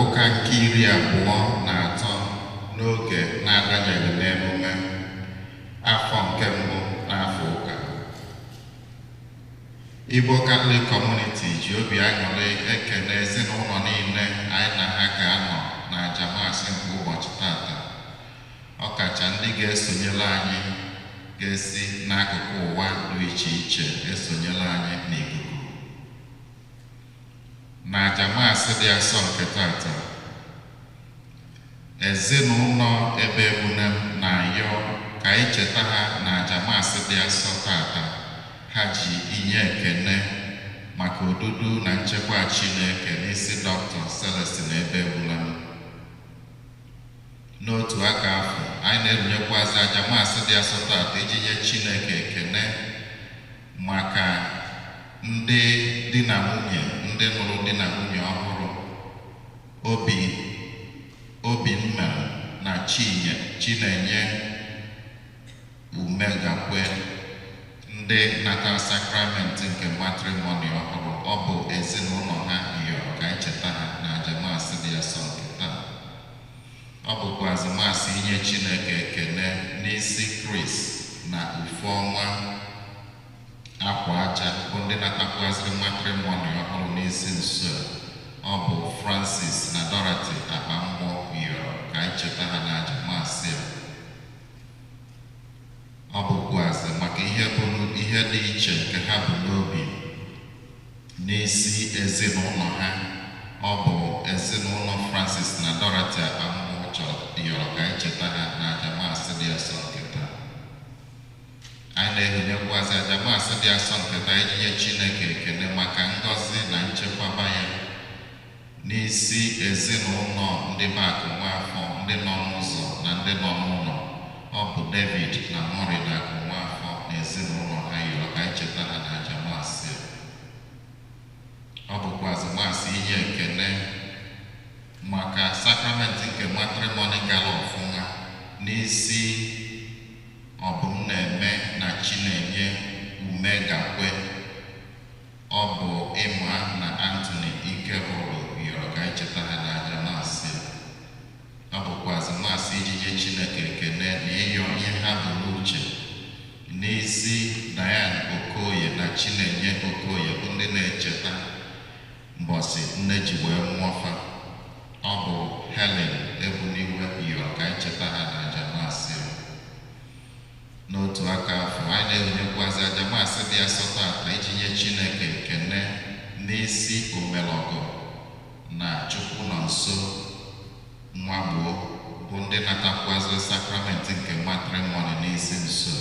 ụka nke 23 n'oge na-adanyeghị n'emume afọ nke mbụ n'afọ ụka. Igbo Catholic Community ji obi aṅụrị ekene ezinụlọ niile anyị na ha ga-anọ na aja maasị nke ụbọchị tata, ọkacha ndị ga-esonyere anyị ga-esi n'akụkụ ụwa dị iche iche esonyere anyị n'ikuku. Na aja maasị dị asọ nke tata, ezinụlọ Ebegbuna na-ayọ ka anyị cheta ha na aja maasị dị asọ tata. Ha ji inye ekene maka odudu na nchekwa Chineke n'isi Dr. Celestine Ebegbuna. N'otu aka afọ, anyị na-erunyekwazị aja maasị dị asọ tata iji nye Chineke ekene maka ndị di na nwunye, ndị nụrụ di na nwunye ọhụrụ, Obinna na Chinenye Umegakwe, ndị natara sakramenti nke matrimony ọhụrụ. Ọ bụ ezinụlọ ha yọrọ ka anyị cheta ha na aja maasị dị asọ nke taa. Ọ bụkwazị maasị inye Chineke ekene n'isi Chris na Ufeọma Akwa Aja, bụ ndị natakwazịrị matrimony ọhụrụ n'isi nso a. Ọ bụ Francis na Dorothy Akpamgbọ yọrọ ka anyị cheta ha na aja maasị a. Ọ bụkwazị maka ihe dị iche nke ha bụ n'obi n'isi ezinụlọ ha. Ọ bụ ezinụlọ Francis na Dorothy Akpamgbọ yọrọ ka anyị cheta ha na aja maasị dị asọ nke taa. Anyị na-ehunyekwazị aja maasị dị asọ nke taa iji nye Chineke ekene maka ngọzi na nchekwaba ya n'isi ezinụlọ ndị Bakụ Nwafọ, ndị nọ n'ụzọ na ndị nọ n'ụlọ. Ọ bụ David na Maureen Akụ Nwafọ na ezinụlọ ha yọrọ ka anyị cheta ha na aja maasị. Ọ bụkwazị maasị inye ekene maka sakramenti nke matrimony gara ọfụma n'isi Ọbụmneme na Chinenye Umegakwe. Ọ bụ Ịma na Anthony Ikebụlụ yọrọ ka anyị cheta ha na aja maasị. Ọ bụkwazị maasị iji nye Chineke ekene na ịyọ ihe ha bụ n'uche n'isi Diane Okoye na Chinenye Okoye, bụ ndị na-echeta mbọsị nne ji wee nwụọfa. Ọ bụ Helen Ebuniwe yọrọ ka anyị cheta ha na aja maasị. N'otu aka afọ, anyị na-ehunyekwazị aja maasị dị asọ tata iji nye Chineke ekene n'isi Omelọgọ na Chukwu nọ nso Nwagbuo, bụ ndị natakwazị sakramenti nke matrimony n'isi nso.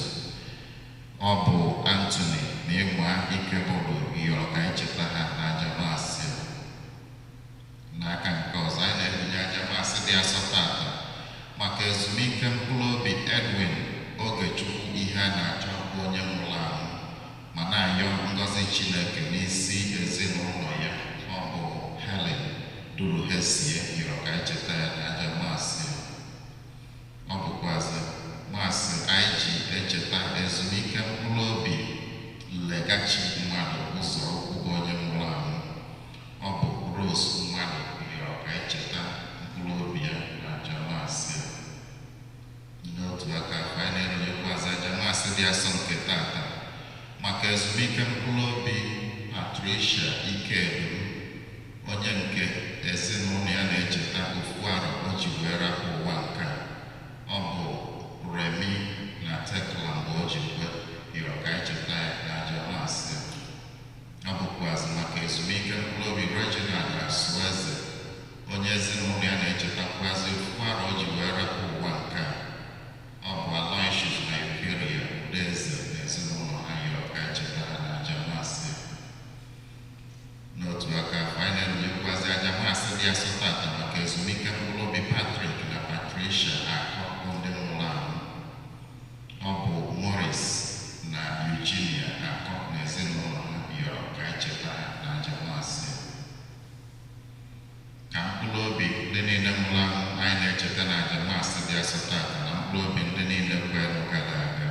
Ọ bụ Anthony na Ịma Ikebụlụ yọrọ ka anyị cheta ha na aja maasị. N'aka nke ọzọ, anyị na-ehunye aja maasị dị asọ tata maka ezumike mkpụrụ obi Edwin Ogechukwu ihe a na-achọ, bụ onye nwụrụ anwụ, ma na-ayọ ngọzi Chineke n'isi ezinụlọ ya. Ọ bụ Helen Duruhesie yọrọ ka anyị cheta ya na aja maasị. Ọ bụkwazị maasị anyị ji echeta ezumike mkpụrụ obi Legachi Mmadụ Ụzọ Okwu, bụ onye nwụrụ anwụ. Ọ bụ Rose Mmadụ yọrọ ka anyị cheta mkpụrụ obi ya na aja maasị. N'otu aka, anyị na-erunyekwazị aja maasị dị asọ nke tata maka ezumike mkpụrụ obi Patricia Ikeduru, onye nke ezinụlọ ya na-echeta ofu arọ o ji wee rapụ ụwa nke a. Ọ bụ Remi na Tekla mgbe o ji kwe yọrọ ka anyị cheta ya na aja maasị. Ọ bụkwazị maka ezumike mkpụrụ obi Reginald Asueze, onye ezinụlọ ya na-echetakwazị ofu arọ o ji wee rapụ ụwa nke a. Ọ bụ Aloysius na Eucharia Udeze na ezinụlọ ha yọrọ ka anyị cheta ha na aja maasị. N'otu aka afọ, anyị na-erunyekwazị aja maasị dị asọ tata maka ezumike mkpụrụ obi Patrick na Patricia Akọ, bụ ndị nwụrụ anwụ. Ọ bụ Morris na Eugenia Akọ na ezinụlọ ha yọrọ ka anyị cheta ha na aja maasị. Ka mkpụrụ obi ndị niile nwụrụ anwụ anyị na-echeta na aja maasị dị asọ tata na mkpụrụ obi ndị niile kwerenụ gara aga,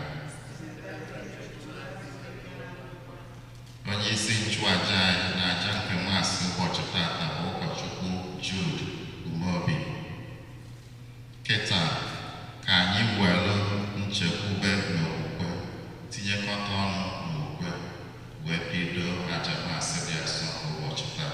onye isi nchụaja anyị na aja nke maasị ụbọchị tata bụ ụkọchukwu Jude Nchekwube na okwukwe tinyekọta ọnụ n'ukwe wee bido aja masị dị asọ nke ụbọchị taa.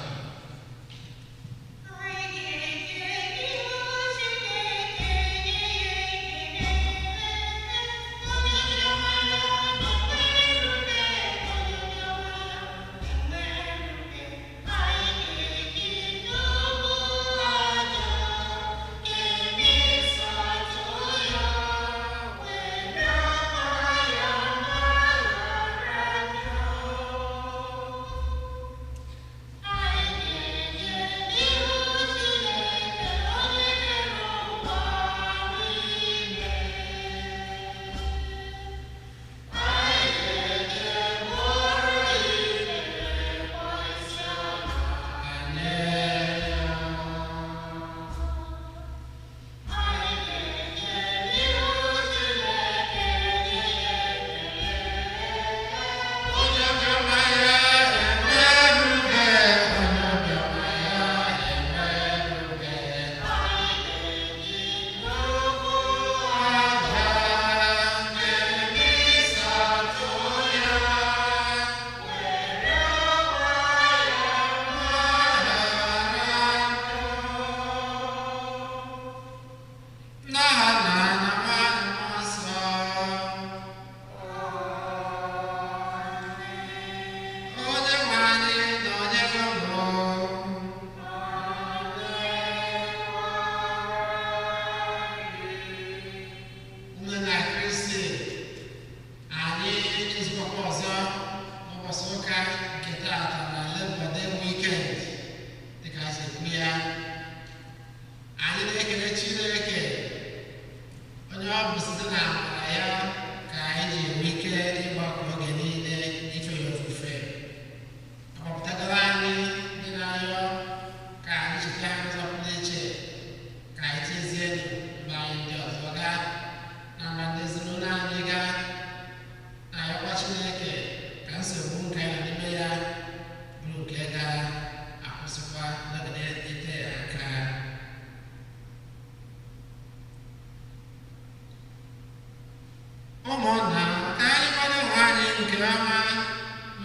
Ụmụnna, ka anyị kwado onwe anyị nke ọma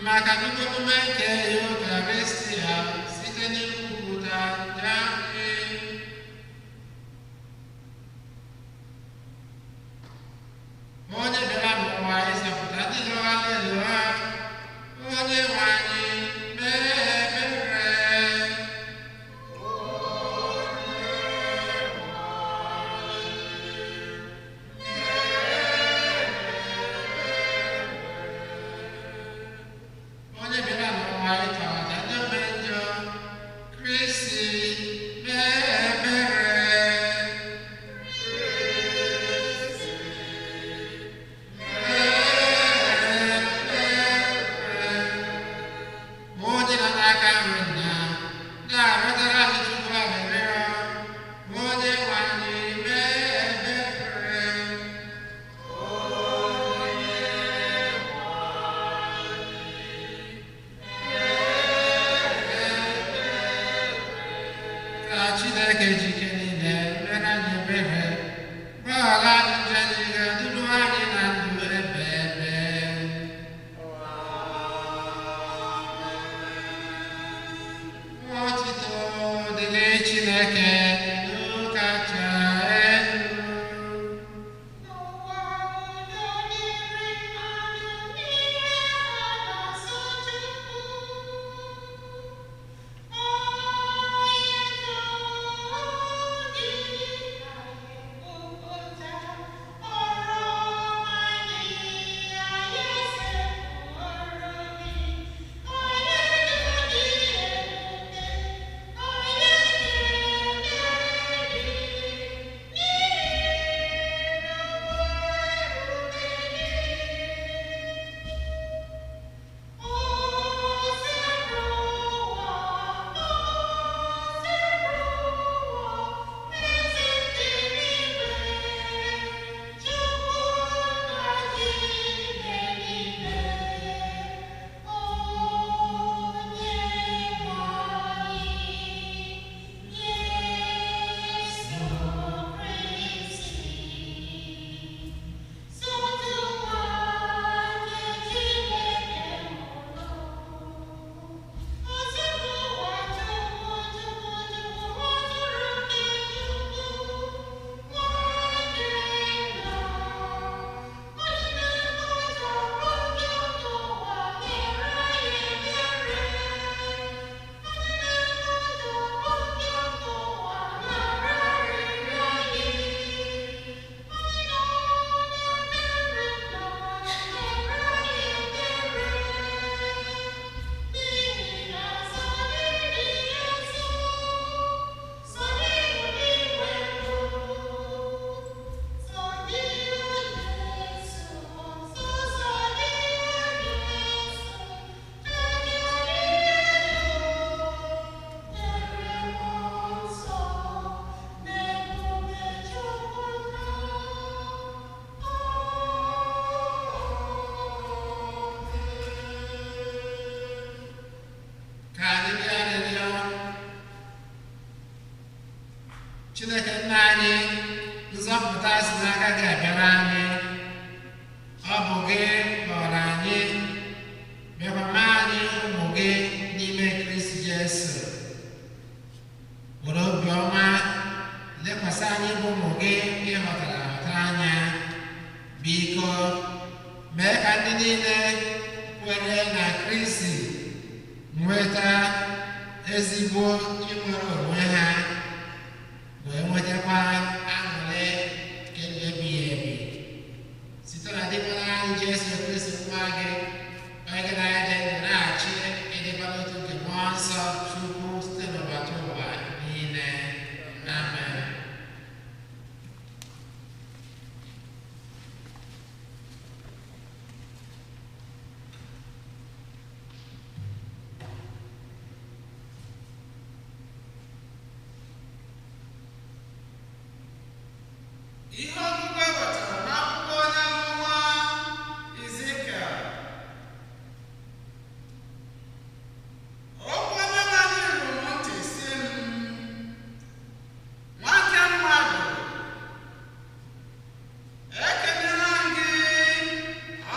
maka nnukwu emume nke Eucharistia site n'ikwupụta njọ anyị. Onye bịara n'ụwa ịzọpụta ndị lụghara elu ha, onye nwe anyị mee ebere. Onye bịara n'ụwa ịtọghata ndị ome njọ, Kristi mee ebere. Onye nọ n'aka nri nna na-arịọtara anyị Chukwu arịrịọ, onye nwe anyị mee ebere. Ka Chineke ji ike niile mere anyị ebere, gbaghara anyị njọ niile, duru anyị na ndụ ebe ebe. Otito dịrị Chineke n'elu kacha elu. Chineke nna anyị, nzọpụta si n'aka gị abịara anyị. Ọ bụ gị kpọrọ anyị, bịakwa mee anyị ụmụ gị n'ime Kristi Jesu. Were obiọma lekwasị anyị bụ ụmụ gị ịghọtara aghọta anya. Biko, mee ka ndị niile kwere na Kristi nweta ezigbo inwere onwe ha, wee nwetakwa aṅụrị nke ndụ ebighị ebi. Site na dịbara anyị Jesu Kristi nwa gị, onye gị na ya dị ndụ na-achị ịdịkwa n'otu nke Mmụọ Nsọ Chukwu site n'ụbọchị ụwa niile. Amen. Ihe ọgụgụ e wetara n'akwụkwọ onye amụma Izikiel. Okwu Onyenwe anyị ruru m ntị sị m, nwa nke mmadụ, ekenyela m gị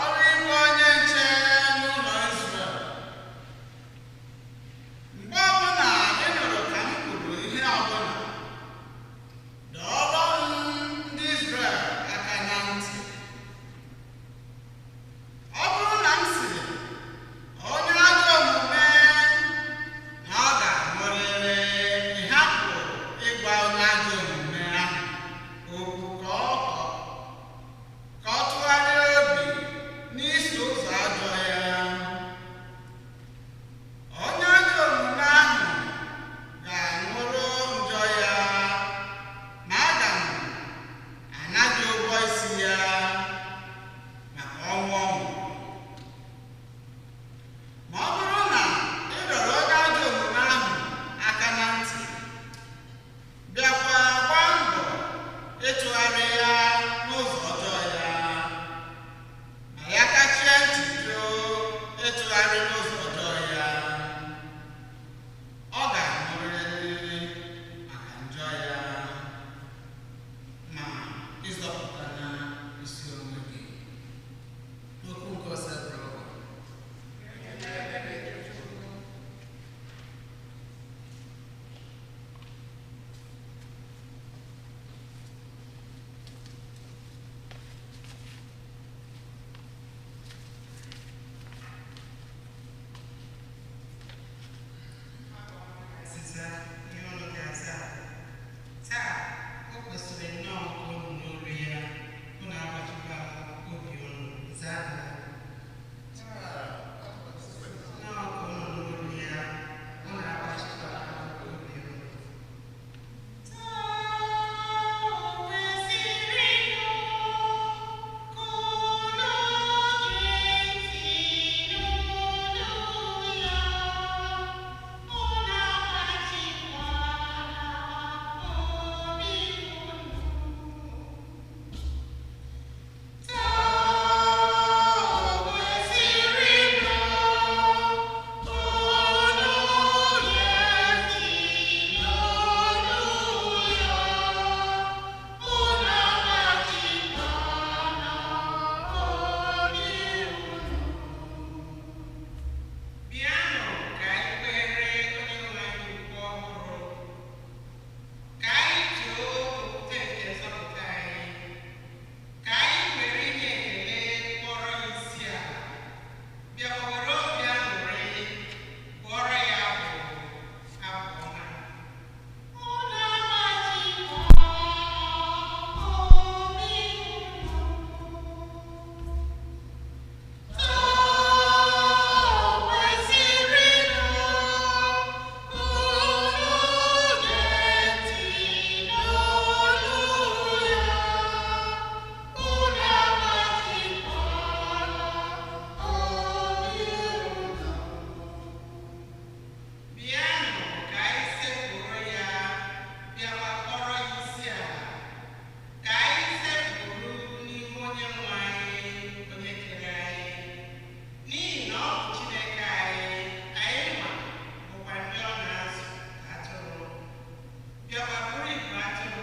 ọrụ ịbụ onye nche n'ụlọ Izrel. Mgbe ọbụla ị nụrụ ka m kwuru ihe ọbụla, dọọrọ m ndị Izrel aka na ntị. Ọ bụrụ na m sịrị onye ajọ omume na ọ ga-anwụrịrị, ị hapụ ịgwa onye ajọ omume ahụ okwu ka ọ tụgharịa obi n'iso ụzọ ajọ ya. Onye ajọ omume ahụ ga-anwụrụ njọ ya, ma aga m anaghị ụgwọ isi ya maka ọnwụ ọ nwụrụ. Ma ọ bụrụ na ị dọrọ onye ajọ omume ahụ aka na ntị, bịakwa gbaa mbọ ịtụgharị ya n'ụzọ ọjọọ ya, ma ya kachie ntị jụ ịtụgharị n'ụzọ ọjọọ ya, ọ ga-anwụrịrị maka njọ ya, ma ịzọpụtara isi onwe gị. Okwu nke Osebụrụwa. Ọzịza ihe unu ga-aza. Taa, o kwesịrị nnọọ ka unu n'olu ya, unu agbajikwala obi unu. Zaa ha. Nnọọ ka unu n'olu ya, unu agbajikwala obi unu. Bịanụ ka anyị kpere Onyenwe anyị ukwe ọhụrụ, ka anyị too okwute nke nzọpụta anyị, ka anyị were inye ekele kpọrọ ya isi ala, bịakwa were obi aṅụrị bụọrọ ya abụ abụ ọma. Bịanụ ka anyị sekpụrụ ya, bịakwa kpọrọ ya isi ala, ka anyị sekpụrụ n'ihu Onyenwe anyị, onye kere anyị. N'ihi na ọ bụ Chineke anyị, anyị ma bụkwa ndị ọ na-azụ ka atụrụ, bịakwa bụrụ igwe atụrụ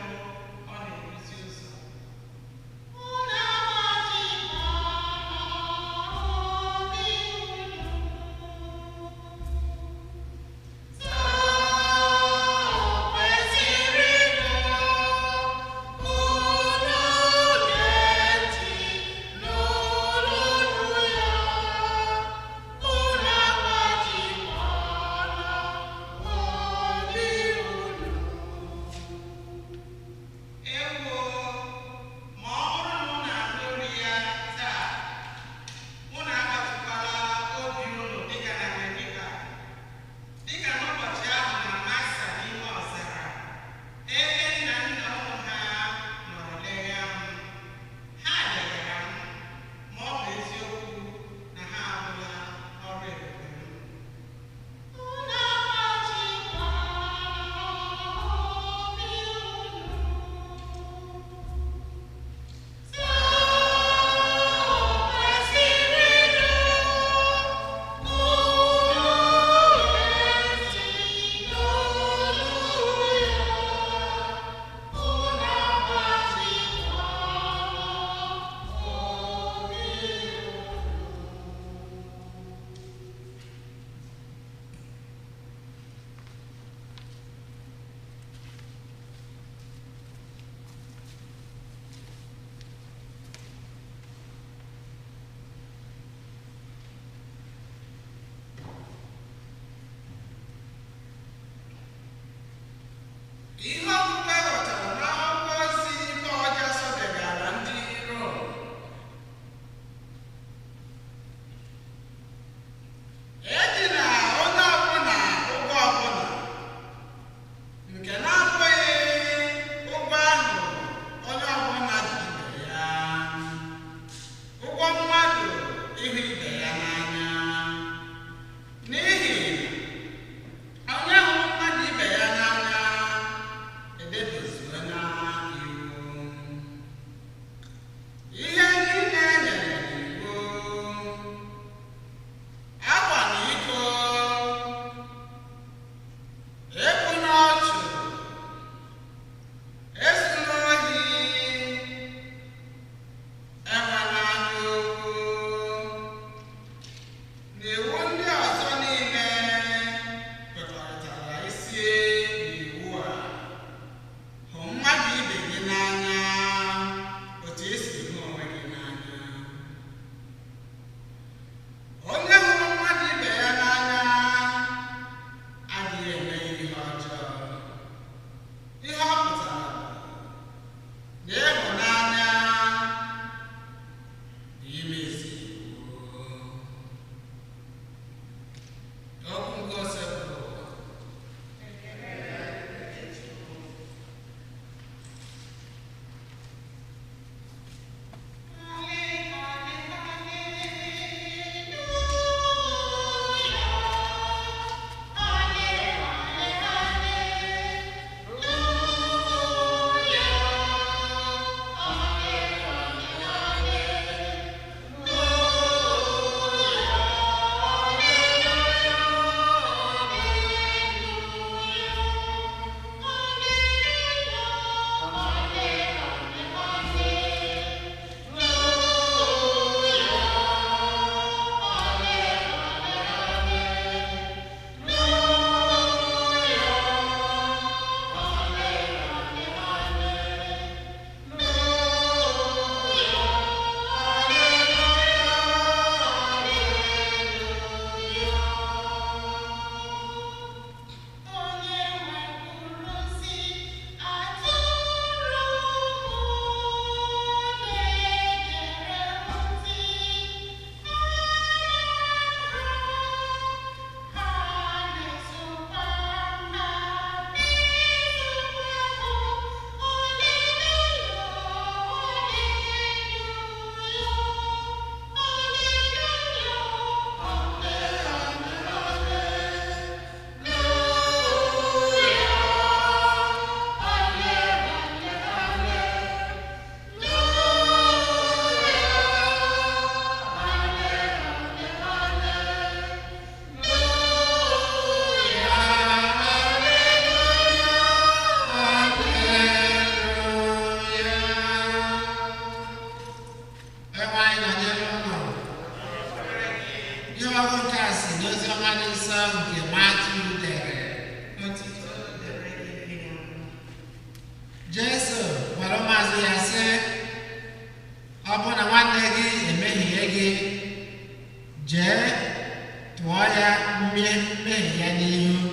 mmehie ya n'ihu,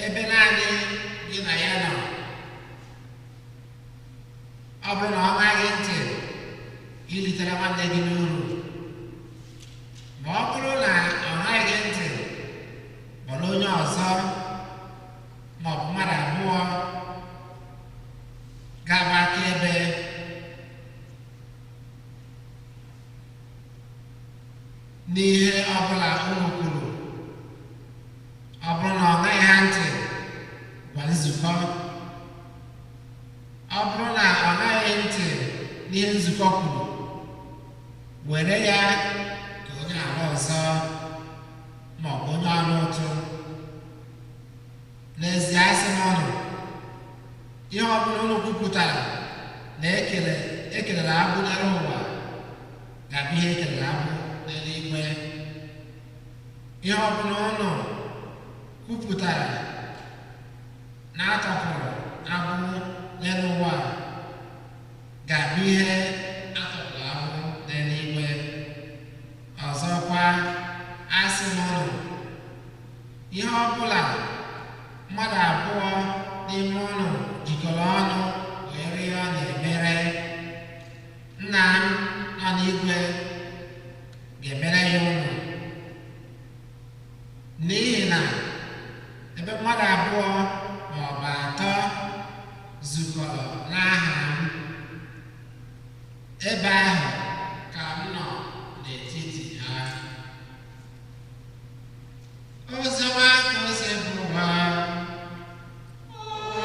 ebe naanị gị na ya nọ. Ọ bụrụ na ọ ṅaghị ntị, ilitere nwanne gị n'uru. Ma ọ bụrụ na ọ ṅaghị ntị, kpọrọ onye ọzọ ma ọ bụ mmadụ abụọ ga-agba akaebe. N'ihe ọbụla unu kwuru. Ọ bụrụ na ọ ṅaghị ha ntị, gwa nzukọ. Ọ bụrụ na ọ ṅaghị ntị n'ihe nzukọ kwuru, were ya ka onye ala ọzọ ma ọ bụ onye ọrụ ụtụ. N'ezie asị m unu, ihe ọbụla unu kwupụtara na ekelere agbụ n'elu ụwa ga-abụ ihe ekelere agbụ n'eluigwe. Ihe ọbụla unu kwupụtara na atọpụrụ agbụ n'elu ụwa ga-abụ ihe atọpụrụ agbụ n'eluigwe. Ọzọkwa, asị m unu, ihe ọbụla mmadụ abụọ n'ime unu jikọrọ ọnụ wee rịọ na-emere, Nna m nọ n'igwe ga-emere ya unu. N'ihi na ebe mmadụ abụọ ma ọ bụ atọ zukọrọ n'aha m, ebe ahụ ka m nọ n'etiti ha. Oziọma ka ozi bụ ụwa.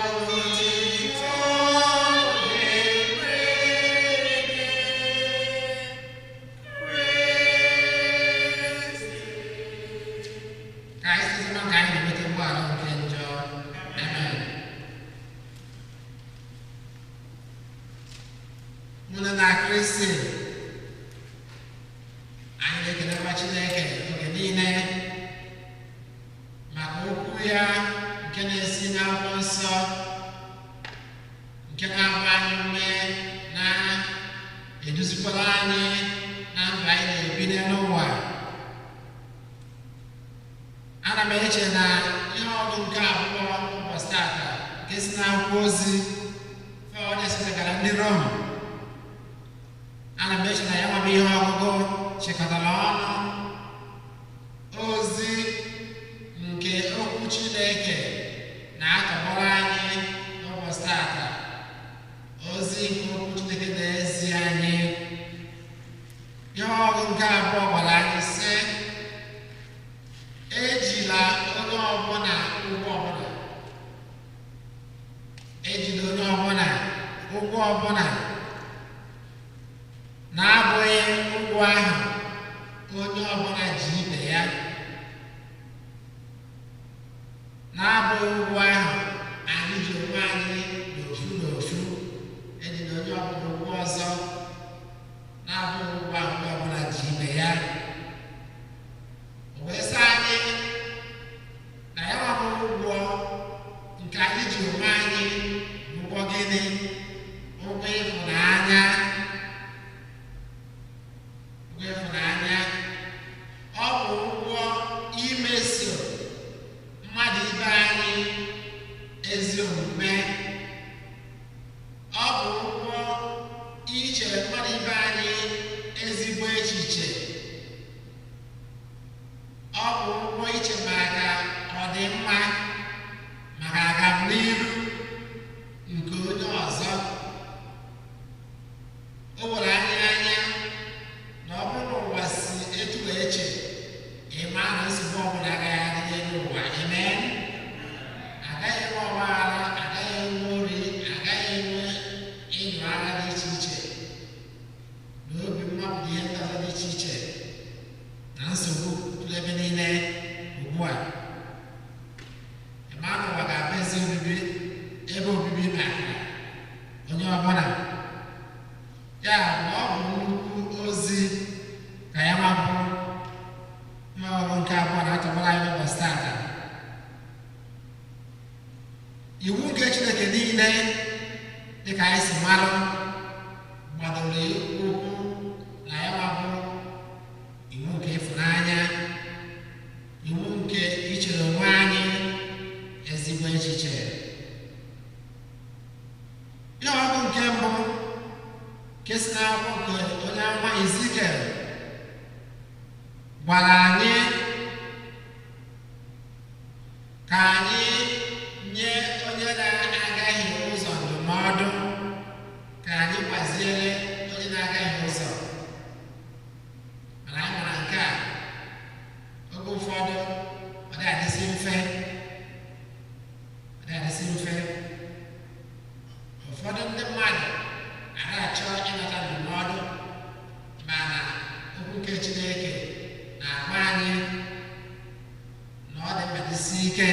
Otuto dịrị gị, Kristi. Ka anyị site na ka anyị na-enweta mgbaghara nke njọ. Amen. Mụ na Kristi, anyị na-ekelekwa Chineke oge niile maka okwu ya nke na-esi n'akwụkwọ nsọ, nke na-agba anyị ume na-eduzikwara anyị na ndụ anyị na-ebi n'elu ụwa. Ana m eche na ihe ọgụ nke abụọ ụbọchị tata nke si n'akwụkwọ ozi onye sitegara ndị Rom, ana m eche na ya nwabụ ihe ọgụgụ chịkọtara ọnụ ozi nke okwu Chineke na-atọgbọrọ anyị n'ụbọchị tata, ozi nke okwu Chineke na-ezi anyị. Ihe ọgụ nke abụọ gwara anyị sị, ejila onye ọbụla ụgwọ ọbụla, ejila onye ọbụla ụgwọ ọbụla na-abụghị ụgwọ ahụ onye ọbụla ji ibe ya, na-abụghị ụgwọ ahụ anyị ji onwe anyị n'ofu n'ofu. Ejila onye ọbụla ụgwọ ọzọ na-abụghị ụgwọ ahụ onye ọbụla ji ibe ya. O wee sị anyị na ya abụghị ụgwọ nke anyị ji onwe anyị bụ ụgwọ gịnị? Ụgwọ ịhụnanya. Ụgwọ ịhụnanya. Ọ bụ ụgwọ imeso mmadụ ibe anyị ezi omume. Ọ bụ ụgwọ ichere mmadụ ibe anyị ezigbo echiche. Ọ bụ ụgwọ iche maka ọdịmma, maka agamnihu nke onye ọzọ. O were anyị anya na ọ bụrụ na ụwa si etu eche, ịma na nsogbu ọbụla agaghị adị n'elu ụwa. Amen. Agaghị enwe ọgbaghara, agaghị enwe ori, agaghị enwe ịnyụ agha dị iche iche, na obi mmapụ na ihe ndị ọzọ dị iche iche, na nsogbu tụrụ ebe niile ugbu a. Ịma na ụwa ga-abụ ezi obibi, ebe obibi maka onye ọbụla. Ya bụ, ọ bụ nnukwu ozi ka ya ma bụ ihe ọgụ nke abụọ na-atọgbọrọ anyị n'ụbọchị tata. Iwu nke Chineke niile, dịka anyị si mara, gbadoro ụkwụ na ya ma bụ iwu nke ịfụnanya. Nke si n'akwụkwọ nke onye amụma Ezikiel gwara anyị ka anyị nye onye na-agaghị ụzọ ndụmọdụ, ka anyị gbaziere onye na-agaghị ụzọ. Mana anyị mara nke a oge ụfọdụ ọ dị adịsị mfe, ọ dị adịsị mfe. Ụfọdụ ndị mmadụ anaghị achọ ịnata ndụmọdụ, mana okwu nke Chineke na-agba anyị na ọ dị mkpa dịsị ike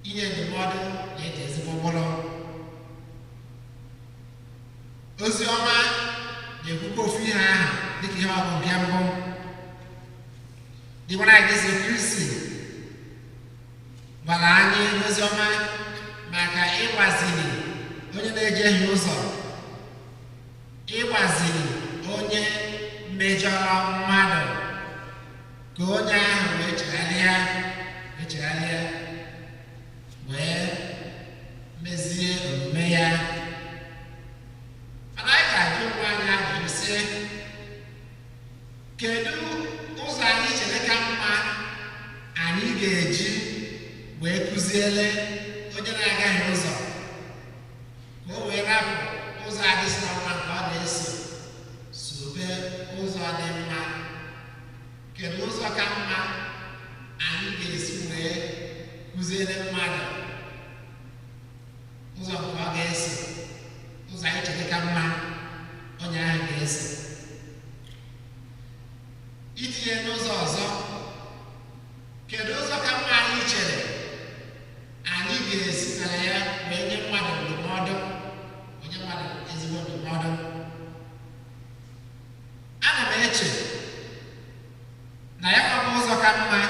inye ndụmọdụ na-eji ezigbo mkpụrụ. Ozi ọma na-ekwukwa ofu ihe ahụ dịka ihe ọgụ nke mbụ. Dịkwara Jesu Kristi gwara anyị n'ozi ọma maka ịgbaziri onye na-ejehie ụzọ, ịgbaziri onye mejọrọ mmadụ ka onye ahụ wee chegharịa, wee mezie omume ya. Mana anyị ga-ajụ onwe anyị ajụjụ sị, kedu ụzọ anyị chere ka mma anyị ga-eji wee kụziele onye na-agaghị ụzọ ka o wee rapụ ụzọ adịsịla mma nke ọ na-eso, sobe ụzọ dị mma? Kedu ụzọ ka mma anyị ga-esi wee kụziere mmadụ ụzọ nke ọ ga-eso, ụzọ anyị chere ka mma onye ahụ ga-eso? Itinye n'ụzọ ọzọ, kedu ụzọ ka mma anyị chere anyị ga-esi na ya wee nye mmadụ ndụmọdụ, onye mmadụ ezigbo ndụmọdụ? Ana m eche na ya bụ ụzọ ka mma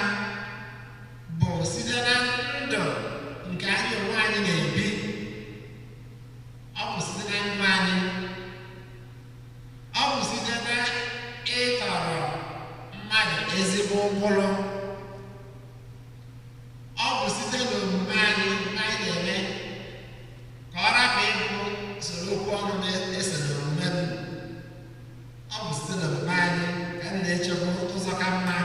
bụ site na ndụ nke anyị onwe anyị na-ebi. Ọ bụ site na ndụ anyị, ọ bụ site na ịtọrọ mmadụ ezigbo mkpụrụ, ọ bụ site n'omume anyị anyị na-eme ka ọ rapụ ịbụ soro okwu ọnụ na-eso n'omume m. Ọ bụ site n'omume anyị ka m na-echekwa ụzọ ka mma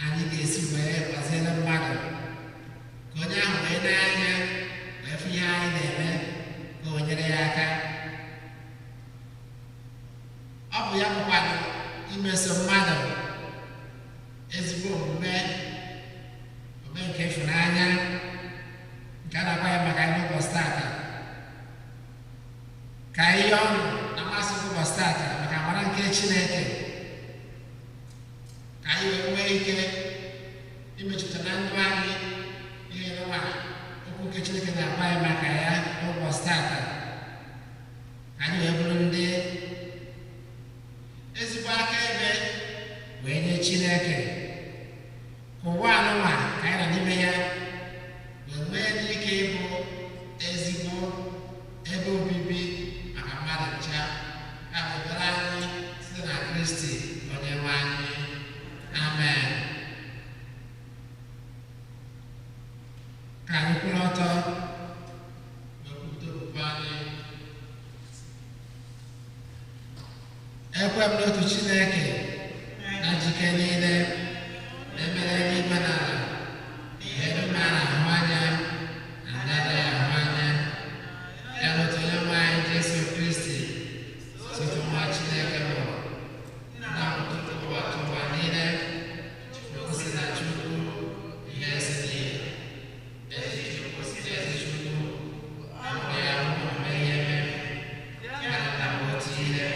anyị ga-esi wee gbaziere mmadụ ka onye ahụ wee n'anya wee fụ ihe anyị na-eme ka o nyere ya aka. Ọ bụ ya bụkwanụ imeso mmadụ ezigbo omume, omume nke ịfụnanya nke a na-agwa ya maka anyị n'ụbọchị taata. Ka ihe ọṅụ na mmasị ụbọchị taata maka amara nke Chineke, ka anyị wee nwee ike imejupụta na ndụ anyị ihe nwa okwu nke Chineke na-agwa anyị maka ya n'ụbọchị taata, ka anyị wee bụrụ ndị ezigbo akaebe wee nye Chineke, ka ụwa anụnwa ka anyị nọ n'ime ya wee nwee n'ike ịbụ ezigbo ebe obibi maka mmadụ ncha. Ka ebere anyị site na Kristi onye nwe anyị. Amen. Ka anyị kwụrụ ọtọ wee kwupụta okwukwe anyị. Ekwe m n'otu Chineke na njike niile na-emere n'igwe na ala, ihe dum a na-ahụ anya na ndị anaghị ahụ anya, ya na otu Onyenwe anyị Jesu Kristi, sotu nwa Chineke mụrụ, nna ụtụtụ ụwa ụwa niile, Chukwu si na Chukwu, ihe si n'ihe, ezi Chukwu si n'ezi Chukwu, amụrụ ya omume ihe mere, ya na nna bụ otu ihe,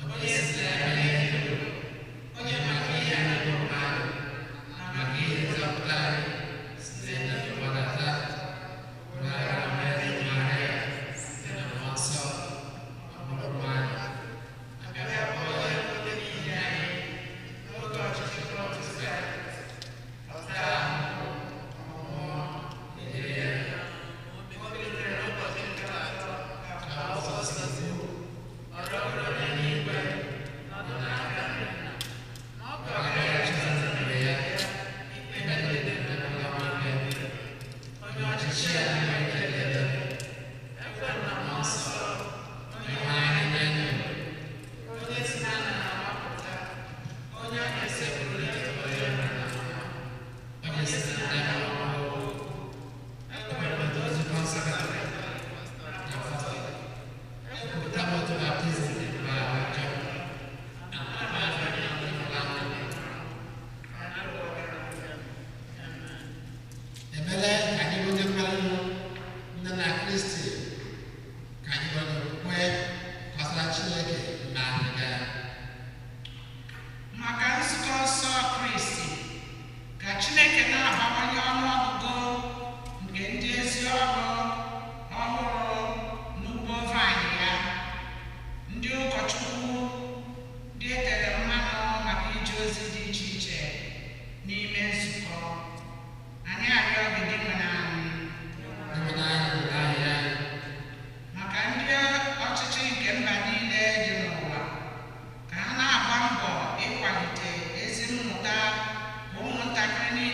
onye si na eme ihe.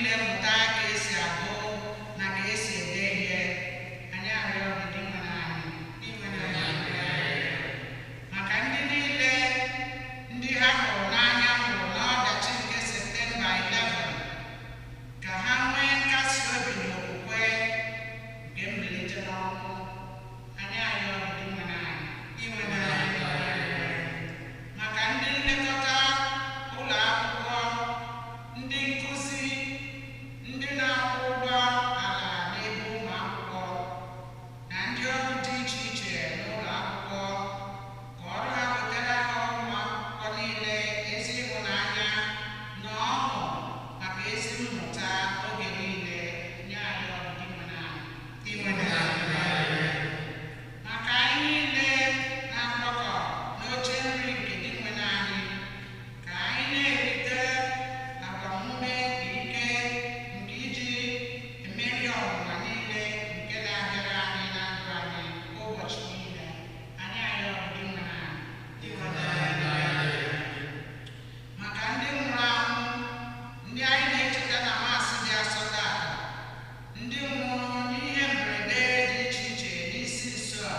niile mụta ka esi agụ na ka esi ede ihe. Anyị arịọ gị, Dinwenụ anyị. Maka ndị niile ndị ha hụrụ n'anya nwụrụ n'ọdachi nke Septemba 11, ka ha nwee nkasi obi na okwukwe nke mbilite n'ọnwụ. Anyị arịọ gị, Dinwenụ anyị. Maka ndị nlekọta ụlọ akwụkwọ, ndị nkụzi, ndị na-akwụ ụgwọ ala n'ebe ụmụ akwụkwọ, na ndị ọrụ dị iche iche n'ụlọ akwụkwọ, ka ọrụ ha wetara ha ụmụ akwụkwọ niile ezi ịhụnanya na ọṅụ maka ezi mmụta oge niile. Nye anyị ọrụ, Dinwenụ anyị. Maka anyị niile na-agbakọ n'oche nri nke Dinwenụ anyị, ka anyị na-erite agbamume na ike nke iji emeri ọnwụnwa niile nke na-abịara anyị na ndụ anyị ụbọchị niile. Anyị arịọ Dinwenụ anyị. Maka ndị nwụrụ anwụ, ndị anyị na-echeta na Maasị dị asọ taata, ndị nwụrụ n'ihe mberede dị iche iche n'isi nso a,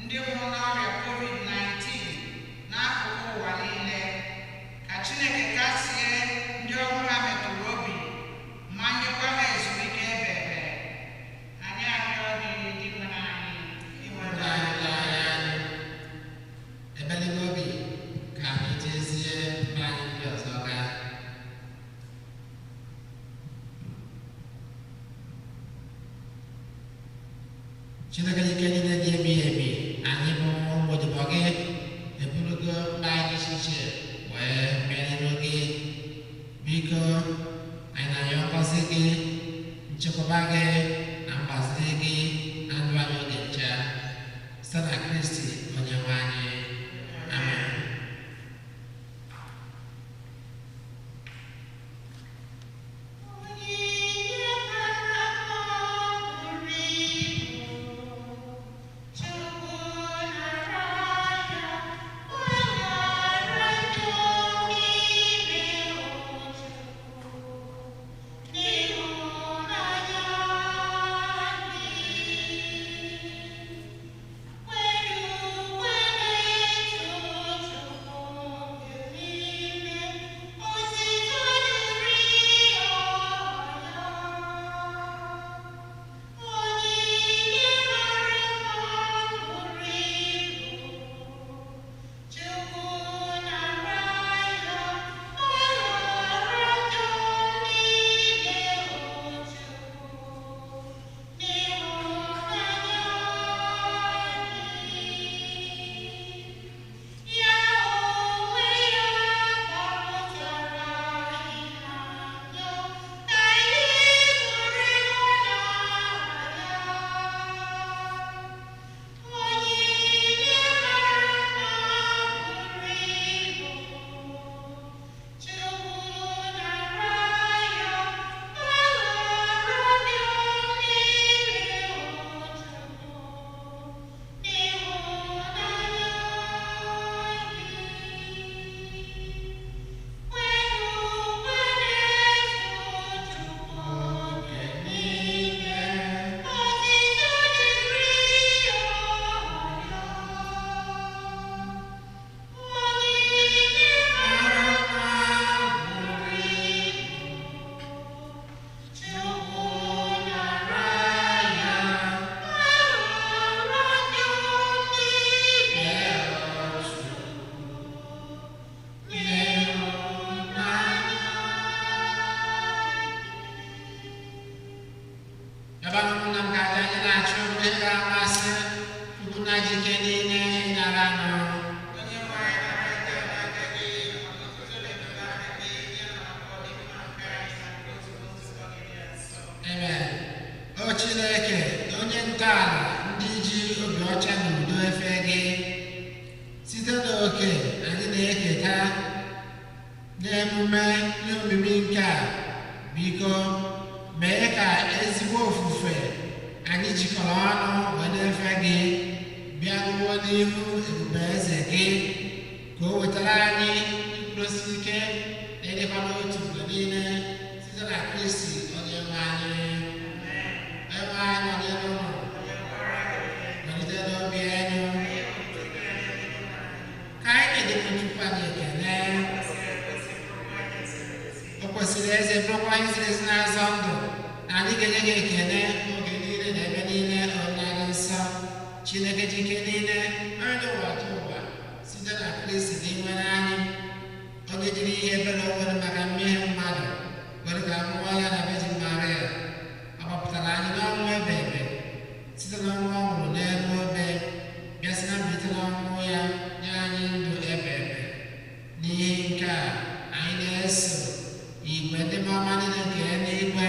ndị nwụrụ n'ọrịa COVID-19 n'akụkụ ụwa niile, ka Chineke kasie ndị ọnwụ ha metụrụ obi ma nyekwa ha ezumike ebe ebe. Anyị arịọ gị, Dinwenụ anyị. Ebelebe obi ka anyị jezie mba anyị ndị ọzọ gaa. Chineke ike niile dị ebighị ebi, anyị bụ ụmụ odibo gị eburugo mba anyị dị iche iche wee bịa gị. Biko, anyị na-arịọ ngọzi gị, nchekwaba gị na mgbaziri gị na ndụ anyị oge nche, site na Kristi onye nwe anyị. Amen. Onyinye mara mma buru ibu, Chukwu nara ya, gbaghara njọ niile, o Chukwu, n'ịhụnanya gị. Kwenu kwene Chukwu oge niile, otuto dịrị ya. Onyinye mara mma buru ibu, Chukwu nara ya, gbaghara njọ niile, o Chukwu, n'ịhụnanya gị. Ya onwe ya gbapụtara anyị na njọ, ka anyị bụrụ ịhụnanya ya. Onyinye mara mma buru ibu, Chukwu nara ya, gbaghara njọ niile, o Chukwu, n'ịhụnanya gị. Kwenu kwene Chukwu oge niile, otuto dịrị ya. Onyinye mara mma buru ibu, Chukwu nara ya, gbaghara njọ niile, o Chukwu, n'ịhụnanya Ebe ụmụnna m ga-aja anyị na-achụ ndị ga-amasị Chukwu na jike niile ịnara nụ. Onye nwe anyị nara aja n'aka gị maka otuto na ebube aha gị, ya na maka ọdịmma nke anyị na nke ozugbo nzukọ gị dị nsọ. Amen. O Chineke, onye ntọala ndị ji obi ọcha na udo efe gị, site n'oke anyị na-eketa n'emume ihe omimi nke a, biko mee ka ezigbo ofufe anyị jikọrọ ọnụ wee na-efe gị bịaruo n'ihu ebube eze gị, ka o wetara anyị ịkwụdosi ike na ịdịkwa n'otu mgbe niile, site Site na Kristi onye nwe anyị. Onye nwe anyị nọnyere unu. Nọgide n'obi anyị. Ka anyị na-edekọ Chukwu anyị ekele. O kwesịrị eze bụrụkwa anyị ziri ezi na-azọ ndụ na anyị ga-enye gị ekele oge niile na ebe niile onye dị nsọ Chineke ji ike niile onye n'ụwa dị ụwa site na Kristi dị nwere anyị onye jiri ihe ebere o nwere maka mmehie mmadụ kwere ka mmụọ ya na Virgin Maria ọ gbapụtara anyị n'ọnwụ ebe ebe site n'ọnwụ ọ nwụrụ n'elu obe bịa sị na mbilite n'ọnwụ ya nye anyị ndụ ebe ebe. N'ihi nke a anyị na-eso igwe ndị ọma niile nke eluigwe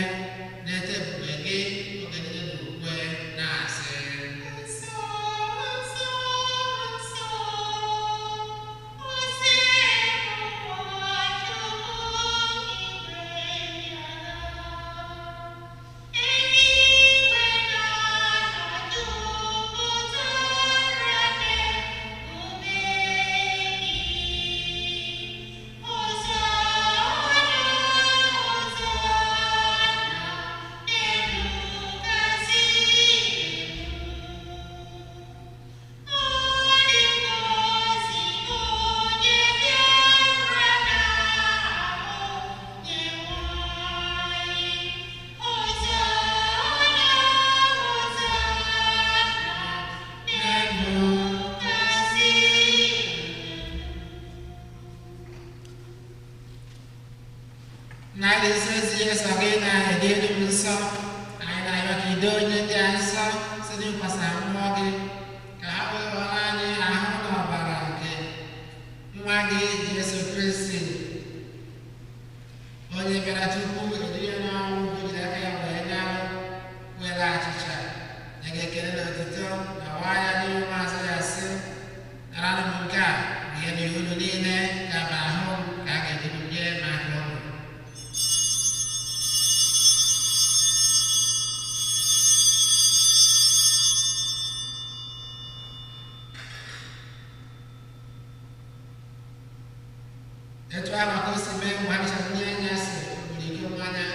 na-ete ebube gị oge niile na ukwe na-asị. Nsọ, nsọ, nsọ, ozi ụwa Chukwu igwe bịara. Eluigwe na ala jupụtara n'ebube gị. Hosana, Hosana, n'elu kasị elu. Onye ngozi onye bịara n'ahụ Onyenwe anyị. Hosana, Hosana, n'elu kasị elu. Na ezi ezi gị na-ede elu m nsọ anyị na-arịọ ka ido onye dị anyị nsọ site n'ịkwasa mmụọ gị ka ha wee ghọrọ anyị ahụ na ọbara nke nwa gị Jesu Kristi onye bịara tupu ejiri ya n'ọnwụ o jiri aka ya wee nara were achịcha nye gị ekele na otuto na waa ya n'ihu ụmụazụ ya sị naranụ m nke a bụ ihe n'ihu unu niile ga-aba ahụ m ka a ga-eji m nye maka unu. Etu ahụ ka o si mee mgbe a mechara ndị anyasị nwere ike mmanya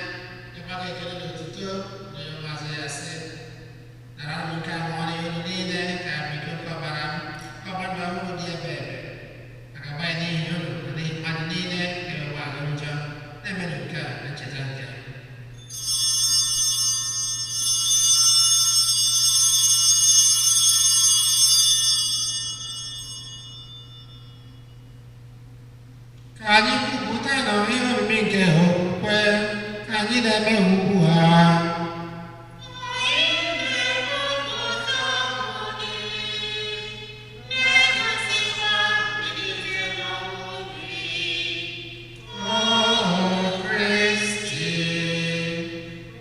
ịgba gị ekele na otuto na ụmụazụ ya sị nara m nke a ṅụọ n'ihu unu niile ka bụ iko nke ọbara m nke ọbara ndụ ọhụrụ dị ebe ebe maka gbanye n'ihi unu na n'ihi mmadụ niile ga-enwe alụ njọ na-emenụ nke a na ncheta nke m. Ka anyị kwupụta na ihe omimi nke okwukwe ka anyị na-eme ugbu a. Anyị na-ekwupụta okwu gị, na-egosikwa mbilite n'ọnwụ gị. O Kristi,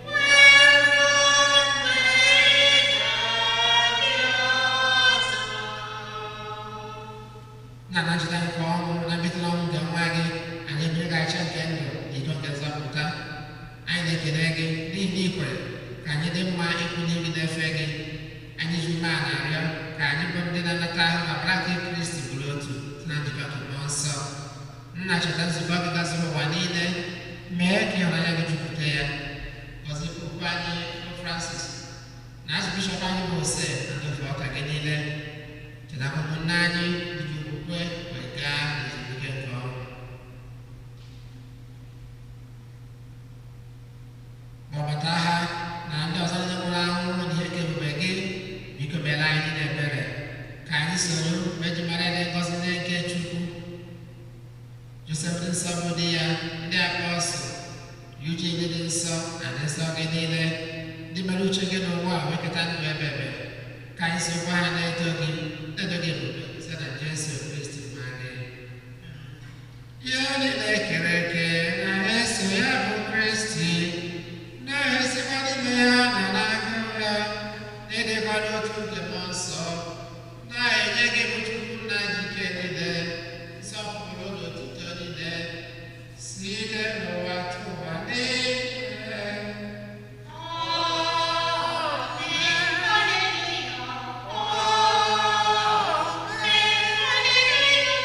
Were mgbe ị ga-abịa ọzọ. na na ncheta nke ọnwụ na mbilite n'ọnwụ nke nwa gị anyị ebere gị achịcha nke ndụ na iko nke nzọpụta. Anyị na-ekele gị n'ihi na ị kwere ka anyị dị mma ikwu n'ihu gị na-efe gị. Anyị ji umeala arịọ ka anyị bụ ndị na-anata ahụ na ọbara nke Kristi bụrụ otu site na njikọ nke Mmụọ Nsọ. Nna cheta nzukọ gị gazuru ụwa niile mee ka ịhụnanya gị jupụta ya. Gọzie Popu anyị bụ Francis na Archbishọp anyị bụ Ose na ndị ofe ọka gị niile. Chetakwa ụmụnne anyị ndị ji okwukwe wee gaa n'ezumike nke ọnwụ. Kpọbata ha na ndị ọzọ niile nwụrụ anwụ n'ihe nke ebube gị biko meere anyị niile ebere ka anyị soro Virgin Maria dị ngọzi nne nke Chukwu Josef dị nsọ bụ di ya ndị apọstụl Eugene dị nsọ na ndị nsọ gị niile ndị mere uche gị n'ụwa a wee keta ndụ ebe ebe ka anyị sokwa ha na-eto gị na-eto gị ebube site na Jesu Kristi nwa gị. Ihe niile kere eke na-eso ya bụ Kristi na-esikwa n'ime ya na n'aka ya n'ịdịkwa n'otu nke Mmụọ Nsọ na-enye gị bụ Chukwu nna ji ike niile nsọpụrụ na otuto niile site n'ụwa tụwa niile. Amen, hallelujah. Amen, hallelujah.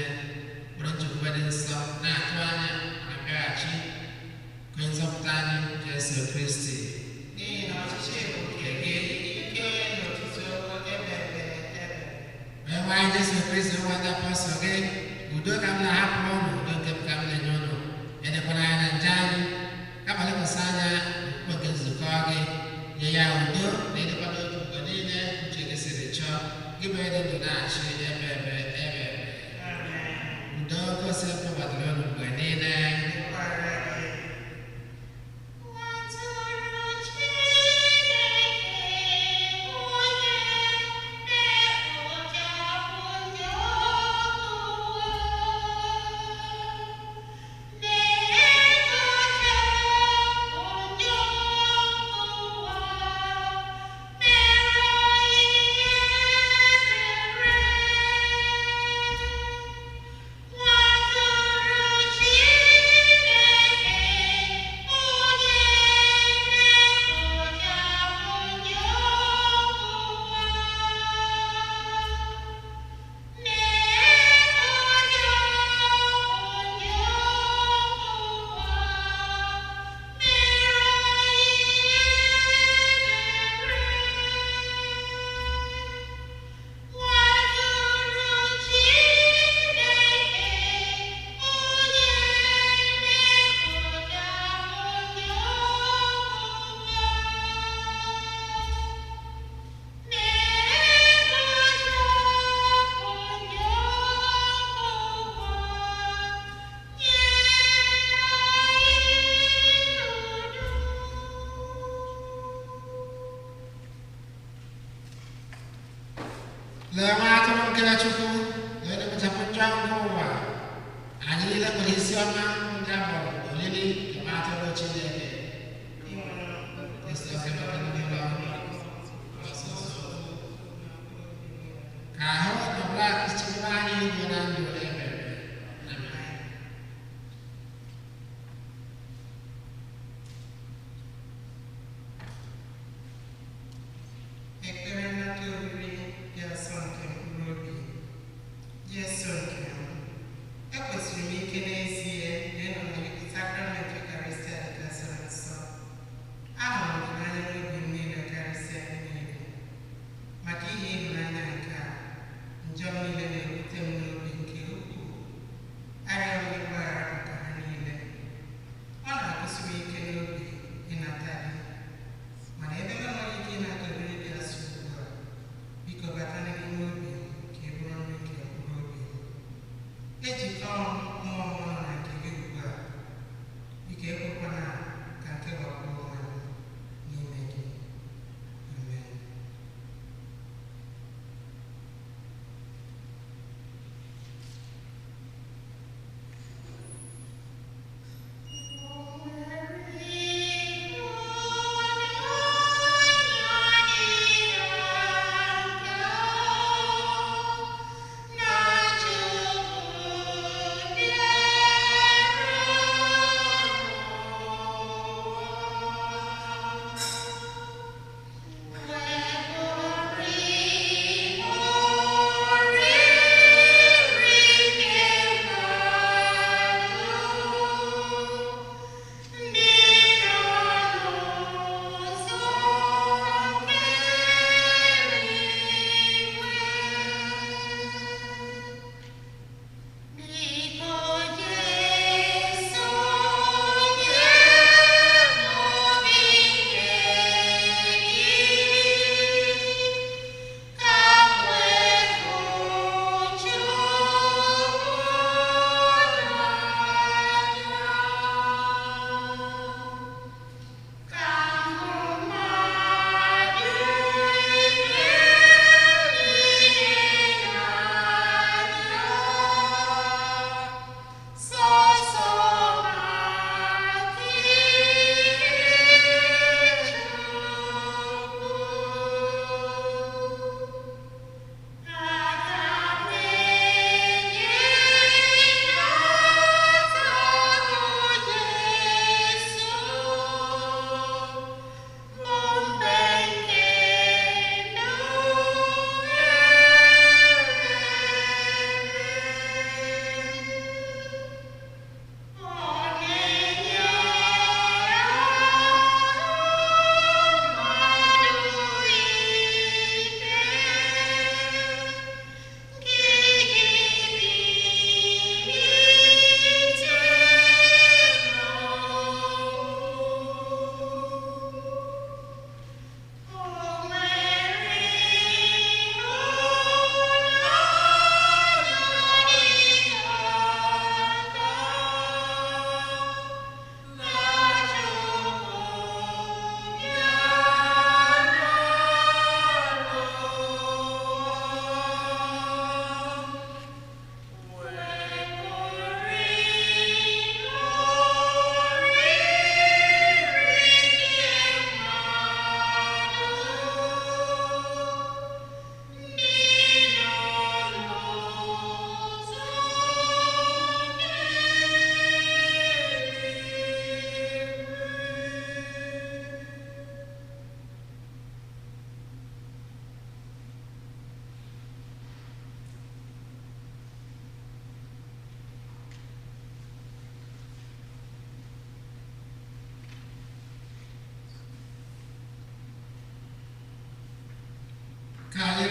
niile, were nchekwube dị nsọ na-atụ anya na mbịaghachi nke nzọpụta anyị Jesu Kristi. N'ihi na ọchịchị bụ nke gị, ike na otuto ebe ebe ebe. Onyenwe anyị Jesu Kristi, nwa ndị apọstọl gị, udo ka m na-ahapụrụ unu, udo nke m ka m na-enye unu. Edekwana anya na nje anyị, kama lekwasị anya n'okwukwe nke nzukọ gị, nye ya udo na ịdịkwa n'otu mgbe niile uche gị siri chọọ, gị bụ onye dị ndụ na-achị ebe ebe ebe ebe. Amen. Udo gosi kpọbatara unu mgbe niile. Dịkwara gị. Nwatụrụ Chineke, onye na-ekpochapụ njọ ụwa, na-ekpochapụ njọ ụwa, mere anyị ebere. Nwatụrụ Chineke, onye na-ekpochapụ njọ ụwa, na-ekpochapụ njọ ụwa, mere anyị ebere. Nwatụrụ Chineke, onye na-ekpochapụ njọ ụwa, na-ekpochapụ njọ ụwa, nye anyị udo. Lee nwa atụrụ nke Chukwu, na onye na-ekpochapụ njọ nke ụwa. Anyị niile nwere isi ọma ndị a kpọrọ oriri nke nwa atụrụ Chineke. Isi ọka maka ndị ụlọ ọsọsọ. Ka ahụ na ọbụla chekwaba anyị ruo na ndụ ebere. Amen. Ekpere nnata oriri dị asọ nke mkpụrụ obi. Jesu nke m, ekwesịrị m ike n'ezie na ịnọ na sakramenti Eucharistia dịgasịrị nsọ. Ahụrụ m gị n'anya n'obi m niile karịsịa ihe niile. Maka ihe ịhụnanya nke a, njọ m niile na-ewute m n'obi nke ukwuu. Arịọ m gị gbaghara maka ha niile. Ọ na-agụsi m ike n'obi ịnata gị. Mana ebe m enweghị ike ịnata oriri dị asọ ugbu a, biko bata n'ime obi m ka ị bụrụ nri nke mkpụrụ obi m. Ejikọọ m mmụọ m ọnụ na nke gị ugbu a, biko ekwekwana ka nkewapụ onwe m n'ime gị. Amen. Na Chukwu dị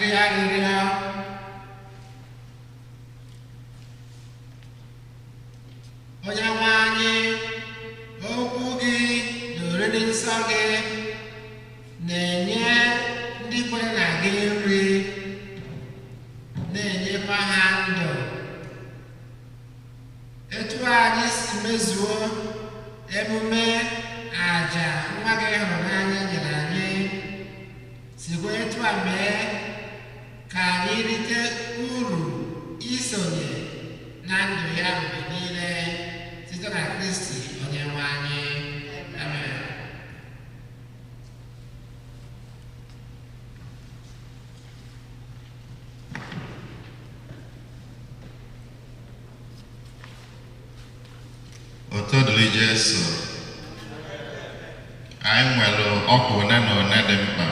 rịọ arịrịọ. Onye nwe anyị, okwu gị na oriri nsọ gị na-enye ndị kwere na gị nri, na-enyekwa ha ndụ. Etu anyị si mezuo emume àjà nwa gị hụrụ n'anya nyere anyị, sikwa etu a mee ka anyị rite uru isonye na ndụ ya mgbe niile site na Kristi onye nwe anyị. Amen. Otito dịrị Jesu. Anyị nwere ọkwa one na one dị mkpa.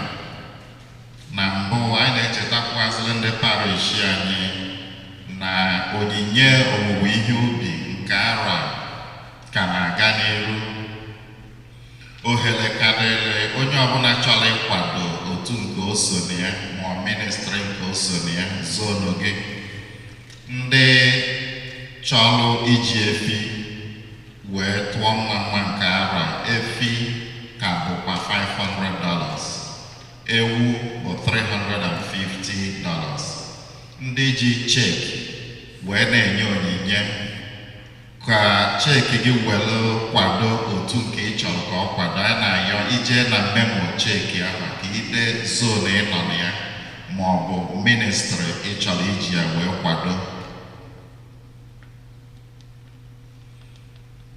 Na mbụ, anyị na-echetakwazịrị ndị parish anyị na onyinye owuwe ihe ubi nke arọ a ka na-aga n'iru. Ohere karịrị onye ọbụla chọrọ ịkwado otu nke o so na ya ma ọ ministry nke o so na ya, zonu gị. Ndị chọrọ iji efi wee tụọ mma mma nke arọ a, efi ka bụkwa $500, ewu bụ $350. Ndị ji cheque wee na-enye onyinye, ka cheque gị were kwado otu nke ị chọrọ ka ọ kwado. Anyị na-ayọ ije na memo cheque ahụ ka ide zone ị nọ na ya ma ọ bụ ministry ị chọrọ iji ya wee kwado.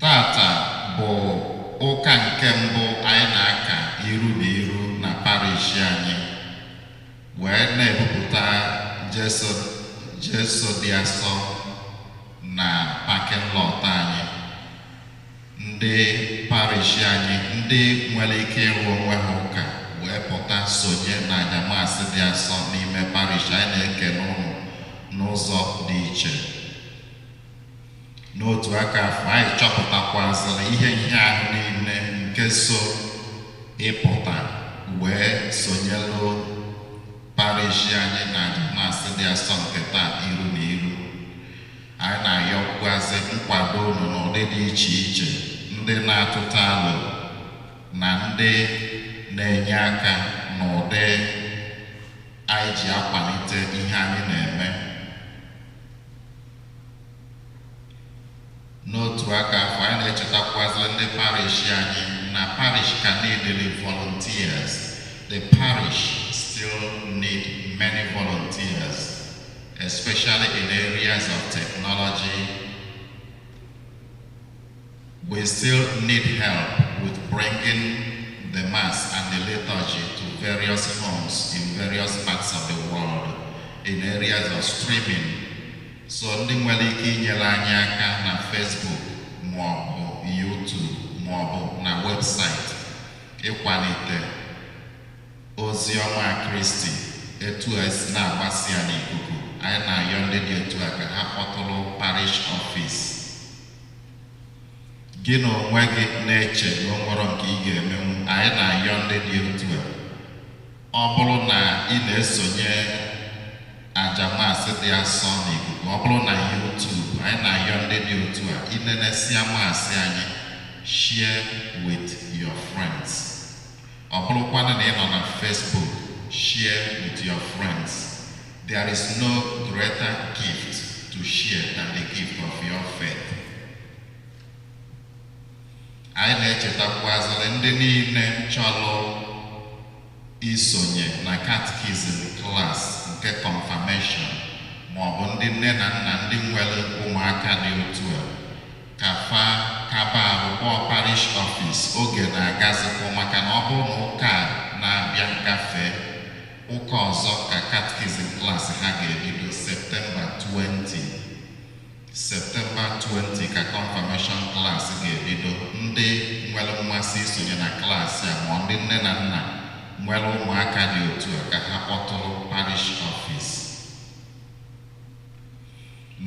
Tata bụ ụka nke mbụ anyị na-aka iru na iru na parish anyị wee na-ebupụta Jesu, Jesu dị asọ na parking lot anyị. Ndị parish anyị, ndị nwere ike ịrụ onwe ha ụka wee pụta sonye na aja Mass dị asọ n'ime parish anyị, na-ekene ụnụ n'ụzọ dị iche. N'otu aka afọ, anyị chọpụtakwazịrị ihe nhịahụ niile nke so ịpụta wee sonyelu parish anyị na aja Mass dị asọ nke taa iru na iru. Anyị na-ayọkwazị nkwado unu n'ụdị dị iche iche, ndị na-atụta alo na ndị na-enye aka n'ụdị anyị ji akwalite ihe anyị na-eme. N'otu aka afọ, anyị na-echetakwazị ndị parish anyị na parish ka need volunteers. The parish still need many volunteers, especially in areas of technology. We still need help with bringing the Mass and the liturgy to various homes in various parts of the world, in areas of streaming. So ndị nwere ike inyere anyị aka na Facebook ma ọ bụ YouTube ma ọ bụ na website ịkwalite ozi ọma Kristi etu esi na-agbasi ya n'ikuku, anyị na-ayọ ndị dị etu a ka ha kpọtụrụ parish office. Gị na onwe gị na-eche na o nwere nke ị ga-emenwu, anyị na-ayọ ndị dị otu a, ọ bụrụ na ị na-esonye aja Mass dị asọ n'ikuku, ọ bụrụ na YouTube, anyị na-ayọ ndị dị otu a, inenesia Mass anyị, share with your friends. Ọ bụrụkwanụ na ị nọ na Facebook, share with your friends. There is no greater gift to share than the gift of your faith. Anyị na-echetakwazịrị ndị niile chọrọ isonye na catechism class nke confirmation ma ọ bụ ndị nne na nna ndị nwere ụmụaka dị otu a, ka fa kaba arụ kpọọ parish office. Oge na-agazikwa, maka na ọ bụrụ na ụka a na-abịa gafee, ụka ọzọ ka catechism class ha ga-ebido. September 20, September 20 ka confirmation class ga-ebido. Ndị nwere mmasị isonye na klaasị a ma ndị nne na nna nwere ụmụaka dị otu a, ka ha kpọtụrụ parish office.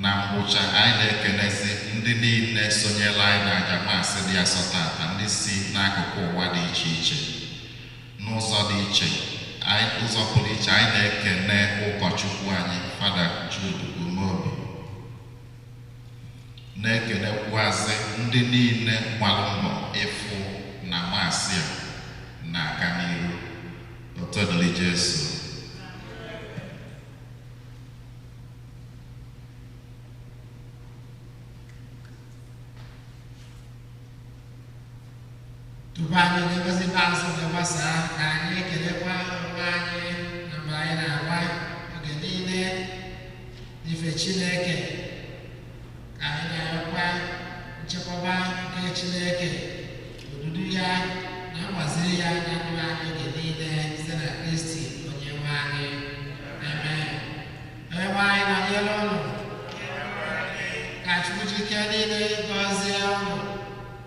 Na ngwụcha, anyị na-ekenezi ndị niile sonyere anyị na aja Mass dị asọ tata, ndị si n'akụkụ ụwa dị iche iche n'ụzọ dị iche. Anyị ụzọ pụrụ iche, anyị na-ekene ụkọchukwu anyị, Fada Jude Umeobi, na-ekenekwuazị ndị niile gbalụ mbọ ịfụ na maasị a na-aga n'iru. Otito dịrị Jesu. Tupu anyị na-egosi ikpeazụ wee gbasaa, ka anyị kelekwa onwe anyị na mgbe anyị na-agba oge niile n'ife Chineke, ka anyị na-arịọkwa nchekwaba nke Chineke, odudu ya na mgbaziri ya na ndụ anyị oge niile site na Kristi onye nwe anyị. Amen. Onye nwe anyị nọnyere ụnụ. Ka Chukwu ji ike niile gọzie ụnụ,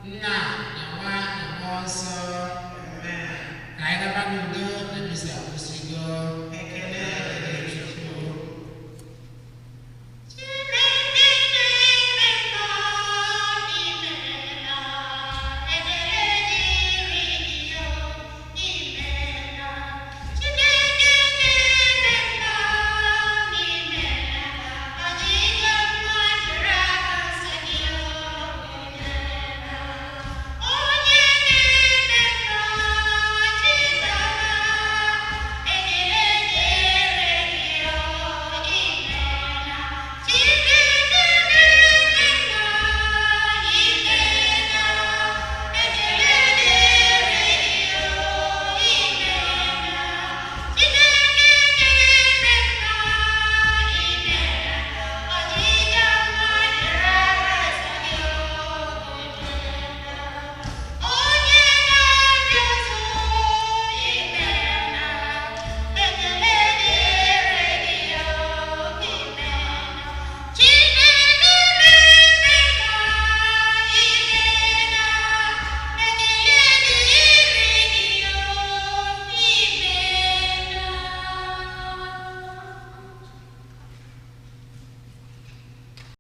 Nna na Nwa na Mmụọ Nsọ. Ka anyị naba n'udo.